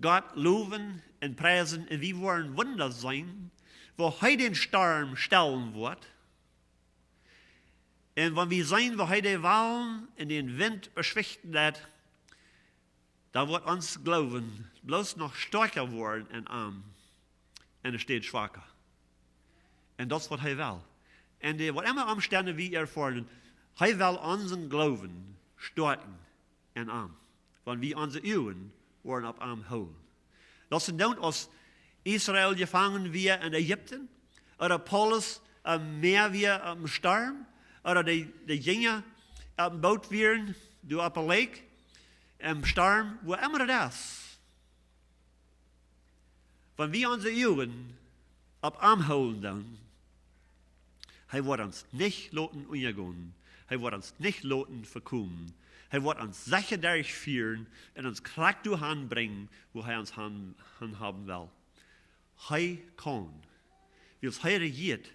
Gott lowen un priesen, un wie woaren Wunda seenen, woo hee dän Storm stellen woat. Un wan wie seenen, woo hee de Walen un dän Wint beschwichten deit, dan woat ons Gloowen bloos noch stoakja woaren en am, un nich schwaka. Un daut es, waut hee well. En de, waut emma Omstend wie erfoaren, hee well onsen Gloowen stoakjen en am, wan wie onse Uagen woaren opp am hoolen. Daut es dan, aus Israel jefangen wia en Ägipten, ooda Paulus, äh, em Mäa wia, äh, em Storm, ooda de, de Jinja opp em Boot wieren, doa opp de Lake, em Storm, wua emma daut es. Wan wie onse Uagen opp am hoolen doonen, hee woat ons nich loten unjagonen. Hee woat ons nich loten vekomen. Hee woat ons secha derchfieren un ons krakjt doahan brinjen, wua hee ons han, han haben well. Hee kaun. Wiels hee rejieet,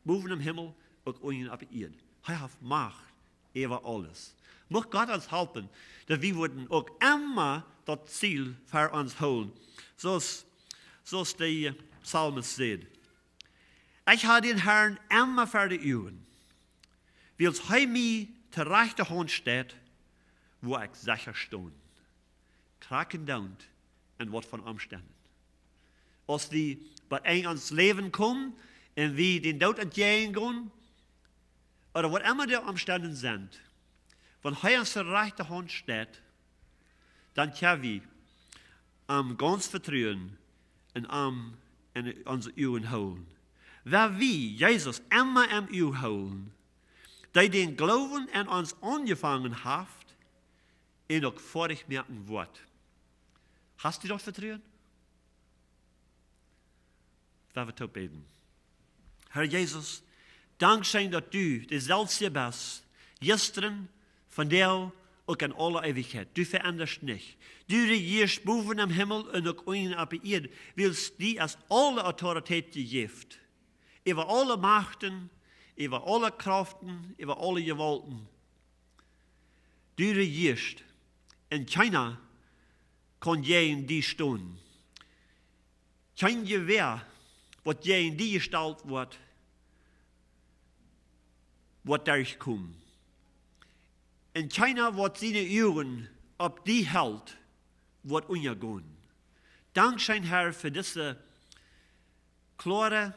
bowen em Himmel, uk unjen opp de Ieed. Hee haft Macht äwa aules. Mucht Gott ons halpen, daut wie wudden uk emma daut Ziel ver ons hoolen. Soo aus, soo aus de Psalmist sajcht: "Ekj hab dän Herrn emma ver de Uagen, wiels hee mie to rajchte Haunt steit, woa ekj secha stonen." Krakjt endoont en waut von Omstenden. Aus wie bie Enj ons Läwen komen un wie dän Doot entjäajen gonen, ooda waut emma de Omstenden sent, wan hee ons to rajchte Haunt steit, dan kjenn wie am gaunz vetruen un am en onse Uagen hoolen. Wan wie Jesus emma em Uag hoolen, dee dän Gloowen en ons aunjefangen haft un uk foadich moaken woat. Hast du daut Vetruen? Lot ons toop bäden. Herr Jesus, dankscheen, daut du deselwja best, jistren, vondoag, uk en aule Eewichkjeit. Du veendasch nich. Du rejieescht bowen em Himmel un uk unjen opp de Ieed, wiels die es aule Autoritäet jejäft. Äwa aule Machten, äwa aule Kraften, äwa aule Jewaulten. Du rejieescht. Un kjeena kaun jäajen die stonen. Kjeen Jewäa, waut jäajen die jestalt woat, woat derchkomen. Un kjeena, waut siene Uagen opp die helt, woat unjagonen. Dankscheen, Herr, fa dise kloare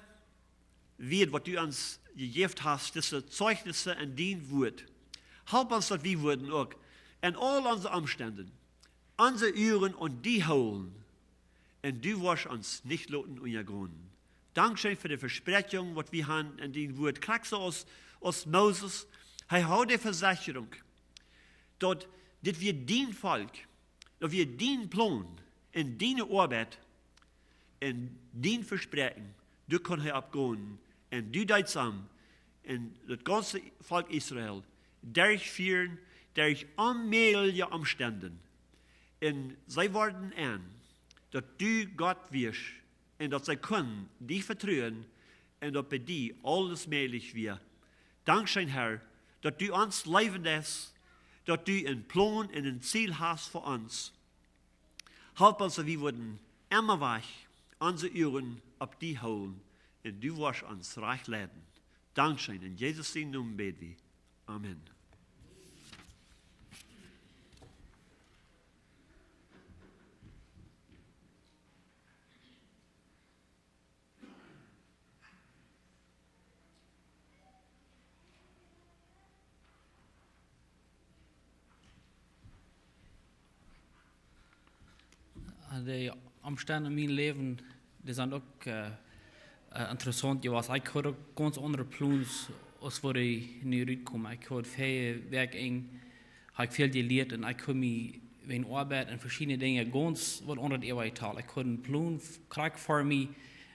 Wieed, waut du ons jejäft hast, dise Zeichnisse en dien Wuat. Help ons, daut wie wudden uk en aul onse Omstenden onse Uagen aun die hoolen. Un du woascht ons nich loten unjagonen. Dankscheen fa de Vespräakjunk, waut wie han en dien Wuat. Krakjt soo aus, aus Moses. Hee haud de Vesechrunk, daut dit wia dien Volkj, daut wia dien Plon un diene Oabeit un dien Vespräakjen. Du kunst hia oppgonen un du deetst am un daut gaunze Volkj Israel derchfieren derch onmäajelje Omstenden. Un see worden en, daut du Gott wieescht un daut see kunnen die vetruen un daut bie die aules mäajlich wia. Dankscheen, Herr, daut du ons leewen deist, daut du een Plon un een Ziel hast fa ons. Help ons, daut wie wudden emma wajch onse Uagen opp die hoolen un du woascht ons rajcht leiden. Dankscheen. En Jesus sienen Nomen bäd wie. Amen. Äh, de Omstend en mien Läwen, dee sent uk, äh, äh, interessaunt jewast. Ekj haud uk gaunz aundre Plons aus wua ekj nu rutkomen. Ekj haud väl Wäakj en, haud ekj väl jelieet un ekj haud mie wäajen Oabeit un veschiedne Dinja gaunz waut aundret äwajetault. Ekj haud een Plon f-, krakjt fa mie,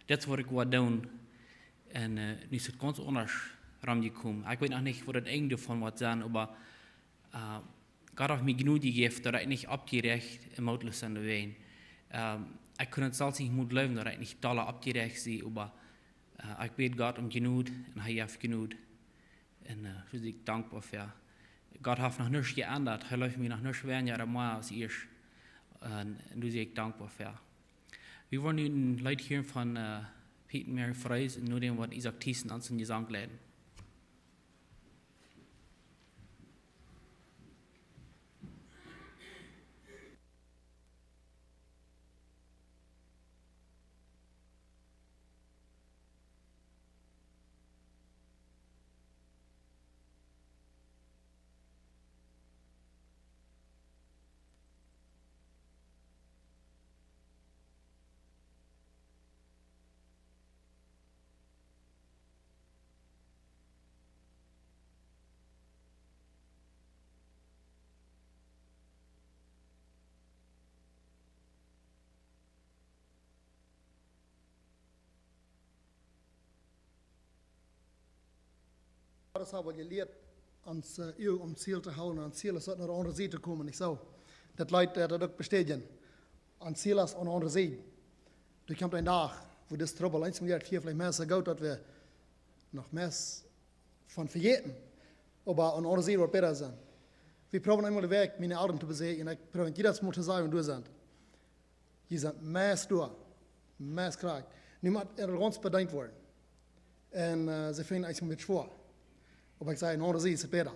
dit es waut ekj woa doonen. Un, äh, nu es et gaunz aundasch romjekomen. Ekj weet noch nich, waut daut Enj doavon woat sennen, oba, äh, Gott haft mie Jnod jejäft, daut ekj nich oppjeräacht un mootloos sie doawäajen. Ähm, ekj kunn et selfst nich mol jleewen, daut ekj nich dolla oppjeräacht sie, oba, äh, ekj bäd Gott om Jnod un hee jeft Jnod. Un, äh, doa sie ekj dankboa fa. Gott haft noch nuscht jeendat. Hee leeft mie noch nuscht weinja ooda mea aus ieescht. Un, un doa sie ekj dankboa fa. Wie woaren nu een Leet hieren von, äh, Piet un Mary Frees un no däm woat Isaak Thiessen ons een Jesank leiden. Daut es oba jelieet. ons, äh, Uag aum Ziel to hoolen, aum Ziel es daut no de aundre Sied to komen, nich soo? Daut Leet, äh, daut uk bestädjen. Aum Ziel es aun de aundre Sied. Doa kjemt een Dach, wua dis Trubbel, eent mol jeit, veleicht mea soo goot, daut wie noch mea von vejäten. Oba aun de aundre Sied woat bäta sennen. Wie proowen eemol de Wäakj miene Elren to besieekjen. Ekj proow jiedet Mol to sajen, wua dee sent. Jie sent meist doa. Meist krakjt. Nu mott äa gaunz bedeent woaren. Un, äh, see finjen et een bät schwoa. Oba ekj saj, aun de aundre Sied es et bäta.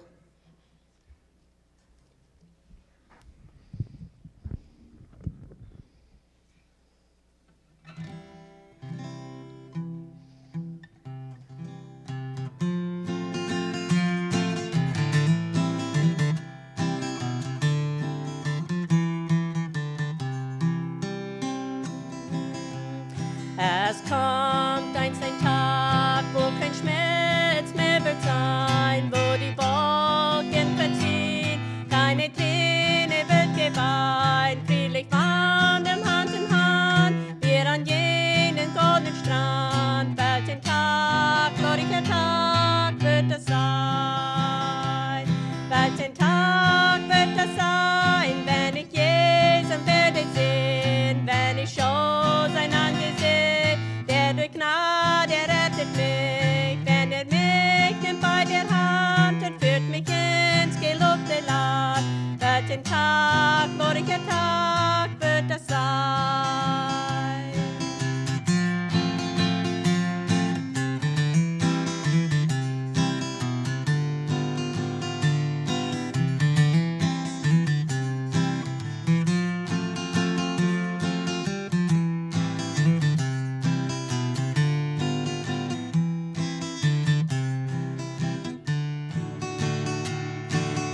Es kjemt eemol een Dach, wua kjeen Schmelz mea woat sennen, wua de Wolkjen veziehen, kjeene Tränen woat jeweent, frielich waundren Haunt en Haunt, wie aun jenen goldnen Straunt. Welch een Dach, glorreicha Dach woat daut sennen. Welch een Dach woat daut sennen, wan ekj Jesus woa seenen, wan ekj saul sien Aunjesecht, dee derch Jnod errät mie, wan hee mie nemt bie de Haunt un fieet mie enn daut jeloofte Launt. Welch een Dach, glorreicha Dach woat daut sennen.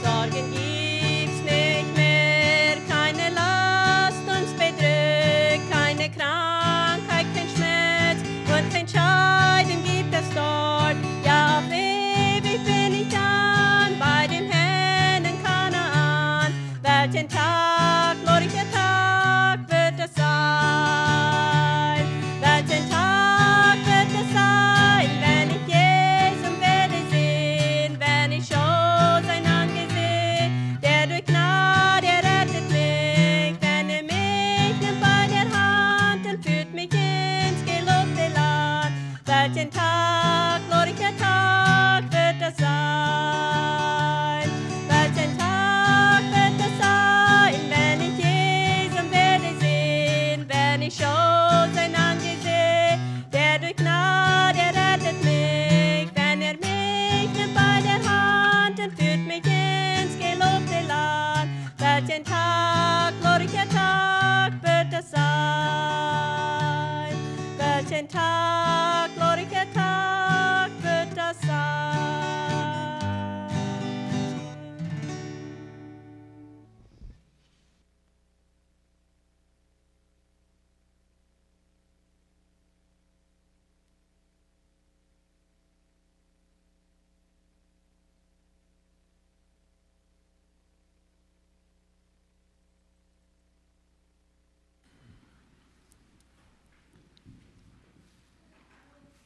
Sorjen jeft et nich mea, kjeene Last ons bedrekjt, kjeene Krankheit, kjeen Schmelz un kjeen Scheeden jeft et doa. Jo, eewich sie wie dan bie däm Harn en Kanaan. Welch een Dach, glorreicha Dach woat daut sennen. Welch een Dach woat daut sennen, wan ekj Jesus woa seenen, wan ekj saul sien Aunjesecht, dee derch Jnod errät mie, wan hee mie nemt bie de Haunt un fieet mie enn daut jeloofte Launt. Welch een Dach, glorreicha Dach woat daut sennen. Welch een Dach woat daut sennen, wan ekj Jesus woa seenen, wan ekj saul sien Aunjesecht, dee derch Jnod errät mie, wan hee mie nemt bie de Haunt un fieet mie enn daut jeloofte Launt. Welch een Dach, glorreicha Dach woat daut sennen. Welch een Dach, glorreicha Dach woat daut sennen.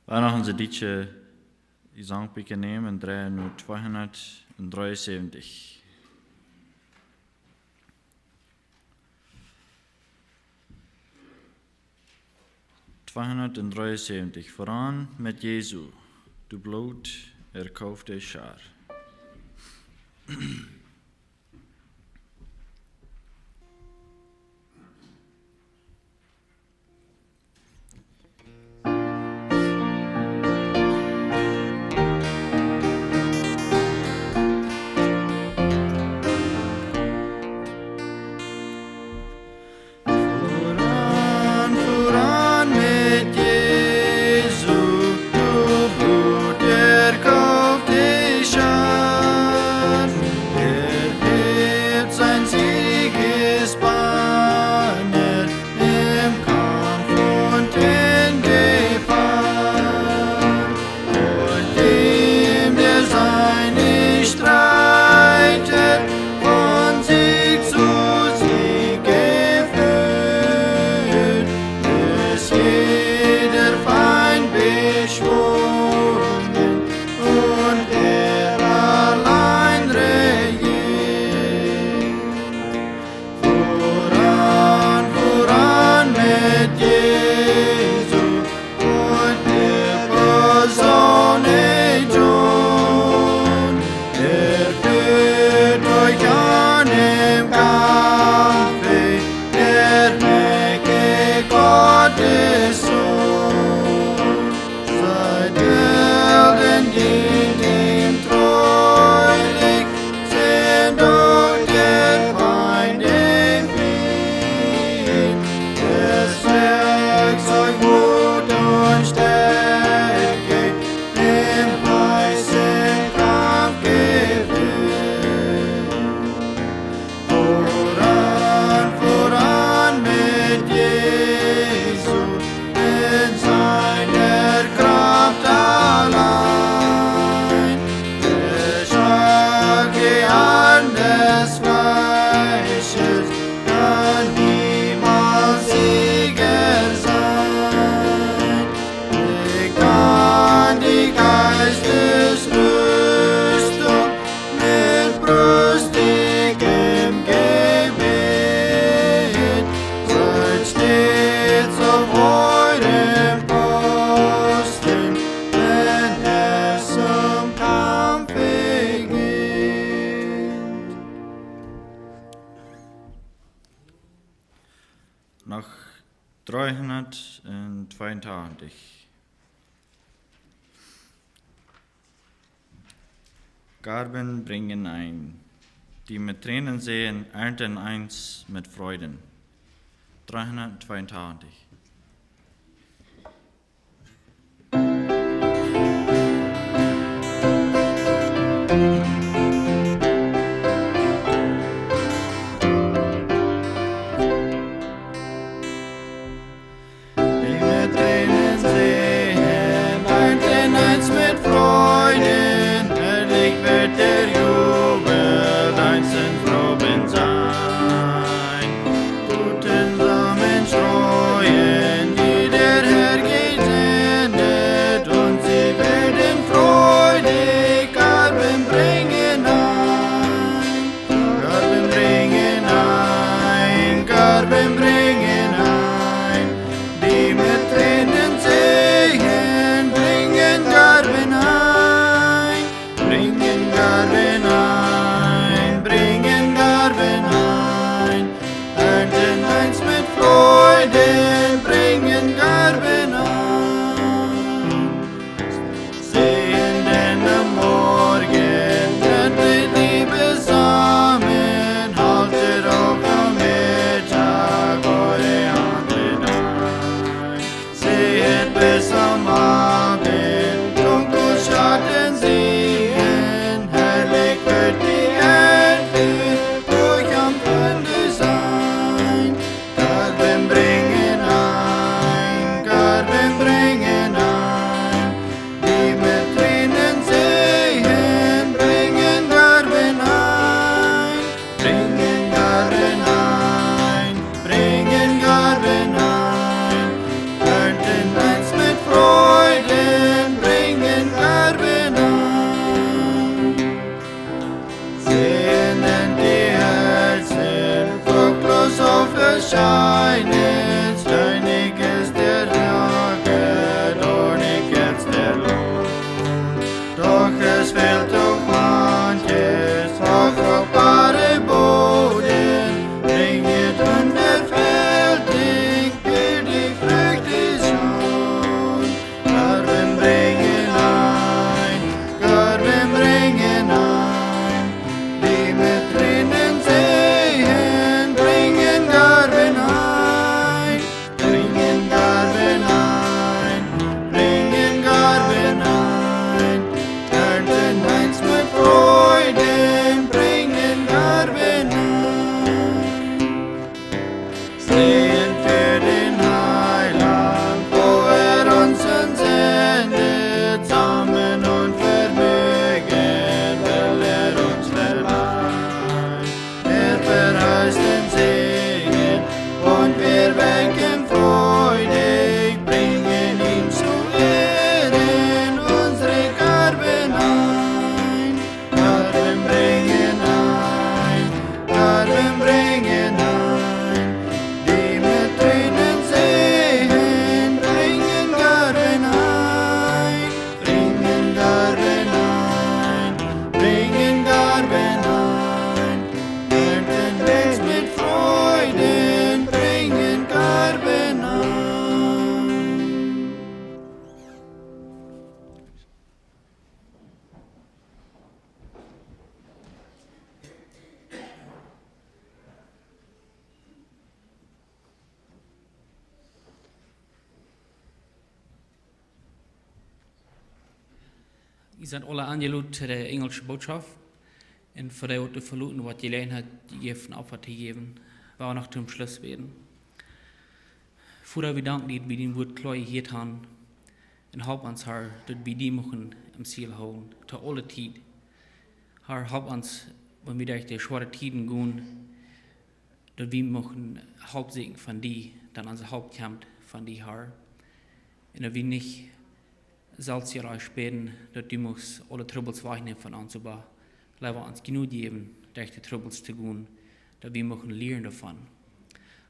Wie noch onse dietsche Jesangbieekja nämen un dreien no tweehundatdreeunsäwentich. Tweehundatdreeunsäwentich, voran met Jesu, daut Bloot erkofte Schar. Voran, voran met Jesu, daut Bloot erkofte Schar. Noch dreehundat tweeuntachentich. Garben brinjen een. Die met Tränen säen, ernten eins mit Freuden. Dreehundat tweeuntachentich. Die met Tränen säen, ernten eins mit Freuden, herrlich wird der Jubel, eins in Proben sein. Guten Samen streuen, die der Herr gesendet, und sie werden freudig Garben bringen ein. Garben bringen ein, Garben bringen ein. Die mit Tränen säen, bringen Garben ein. Bringen Garben ein, bringen Garben ein. Ernten eins mit Freuden, bringen Garben ein. Säen denn am Morgen, erntet liebe Samen, haltet auch am Mittag eure Ernte ein. Säet bis am Abend, Trunk aus Schatten sehen, herrlich wird die Ernte, durch am Ende sein. Garben bringen ein, Garben bringen ein, die mit Tränen säen, bringen Garben ein. Bringen Garben ein, bringen Garben ein, ernten eins mit Freuden, bringen Garben ein. Säen denn die Herzen, fruchtlos oft erscheinen, steinig ist der Acker, dornig ist der Lohn. Doch es fehlt doch manches, auf fruchtbare Boden, bringet hundertfältig, billig Früchte schon. Garben bringen ein, Garben bringen ein, die mit Tränen säen, bringen Garben ein. Bringen Garben ein, bringen Garben ein, ernten eins mit Freuden, bringen Garben ein. Säen für den Heiland, wo er uns entsendet, Samen und Vermögen will er uns verleihen. Er verheißt den Segen und wir wecken freudig, bringen ihm zu Ehren unsere Garben ein. Garben bringen ein, Garben bringen ein, die mit Tränen säen, bringen Garben ein. Bringen Garben ein, bringen Garben ein, ernten eins mit Freuden, bringen Garben ein. Jie sent aule enjelot to de enjelsche Bootschoft. Un fa dee waut to veloten, waut Jeläajenheit jejäft, een Opfa to jäwen, woa wie noch toom Schluss bäden. Voda, wie danken die, daut wie dien Wuat kloa jehieet haben. Un halp ons, Har, daut wie die muchten em Ziel hoolen, to aule Tiet. Har, halp ons, wan wie derch de schwoare Tieden gonen, daut wie muchten Help sieekjen von die, daut onse Help kjemt von die, Har. Un daut wie nich selfst hia bäden, daut du muchst aule Trubbels wajchnämen von ons, oba leewa ons Jnod jäwen, derch de Trubbels to gonen, daut wie muchten lieren doavon.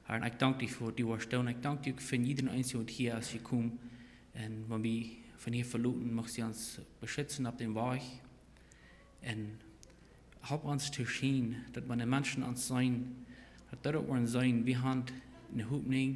Har, un ekj dank die fa waut du woascht doonen. Ekj dank die uk fa jieda eenen, waut hia es jekomen. Un wan wie von hia veloten, muchst du ons beschitzen opp dän Wajch. Un halp ons to seenen, daut wan de Menschen ons seenen, daut dee uk woaren seenen, wie haben ne Hopninj.